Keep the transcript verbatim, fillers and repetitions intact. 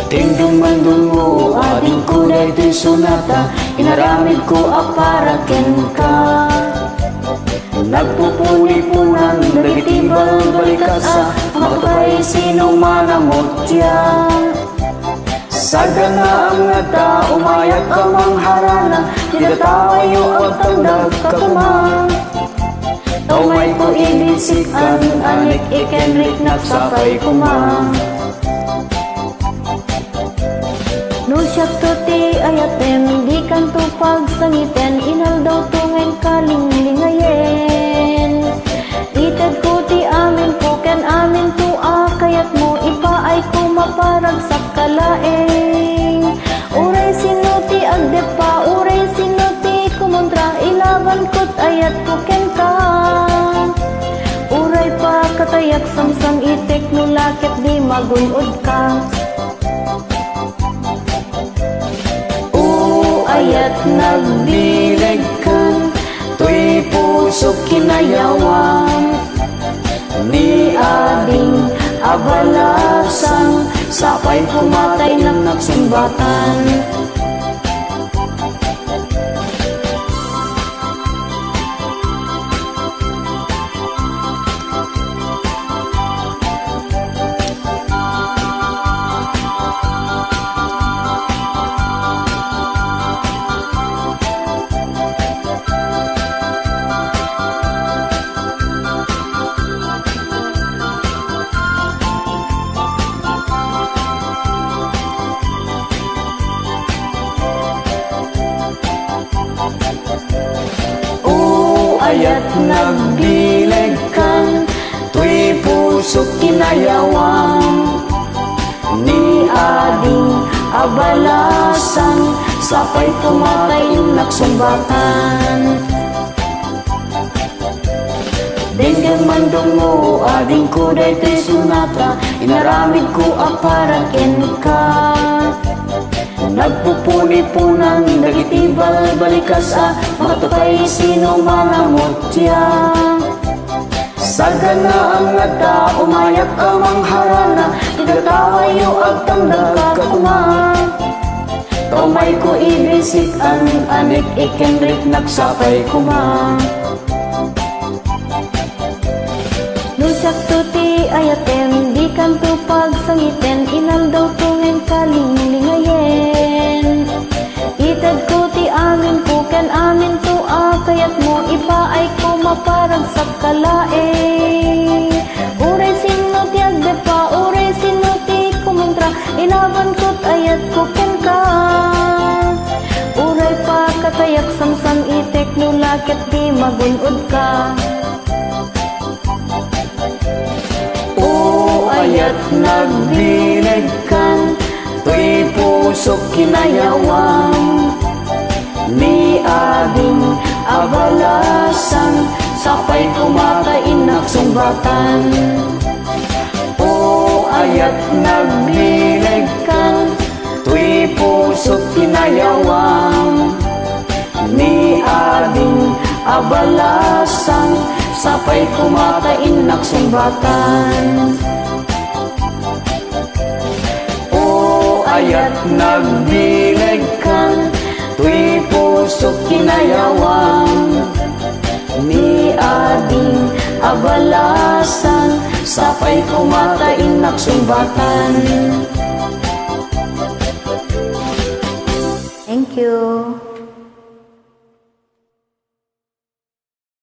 Denggen mandungngo, adingko, daytoy sonata, inaramidko a para kenka. Nagpupuniponan dagiti balbalikas a makatukay sino man a mutya. Sagana a ngata, umayak a mangharana, ti datawayo agtangdag ka koma. Umayko ibisik-an, anik iken riknak sapay koma. No siakto ti ayatem, dikanto pagsangiten, inaldawto nga inkalinglingayen. Itedko ti aminko ken aminto a kayatmo, ipaayko maparagsak ka laeng. Uray sino ti agdeppa, uray sino ti kumontra, ilabankot ayatko kenka. Uray pakatayak samsam-itek no la ket di magun-odka. O ayat, nagbilegkan, toy pusok kinayawan. Ni ading a balasang, sapay koma ta innak sungbatan. O ayat, nagbilegkan, toy pusok kinayawan. Ni ading a balasang, sapay koma ta innak sungbatan. Denggen mandungngo, adingko, daytoy sonata, inaramidko a para kenka. Nagpupuniponan dagiti balbalikas a makatukay sino man a mutya. Sagana a ngata, umayak a mangharana, ti datawayo agtangdag ka koma. Umayko ibisik-an, anik iken riknak sapay koma. No siakto ti ayatem, dikanto pagsangiten, inaldawto nga inkalinglingayen. Itedko ti aminko ken aminto a kayatmo, ipaayko maparagsak ka laeng. Uray sino ti agdeppa, uray sino ti kumontra, ilabankot ayatko kenka. Uray pakatayak samsam-itek no la ket di magun-odka. O ayat, nagbilegkan, toy pusok kinayawan. Ni ading a balasang, sapay koma ta innak sungbatan. O ayat, nagbilegkan, toy pusok kinayawan. Ni ading a balasang, sapay koma ta innak sungbatan. O ayat, nagbilegkan, toy pusok kinayawan. Ni ading a balasang, sapay koma ta innak sungbatan. Thank you.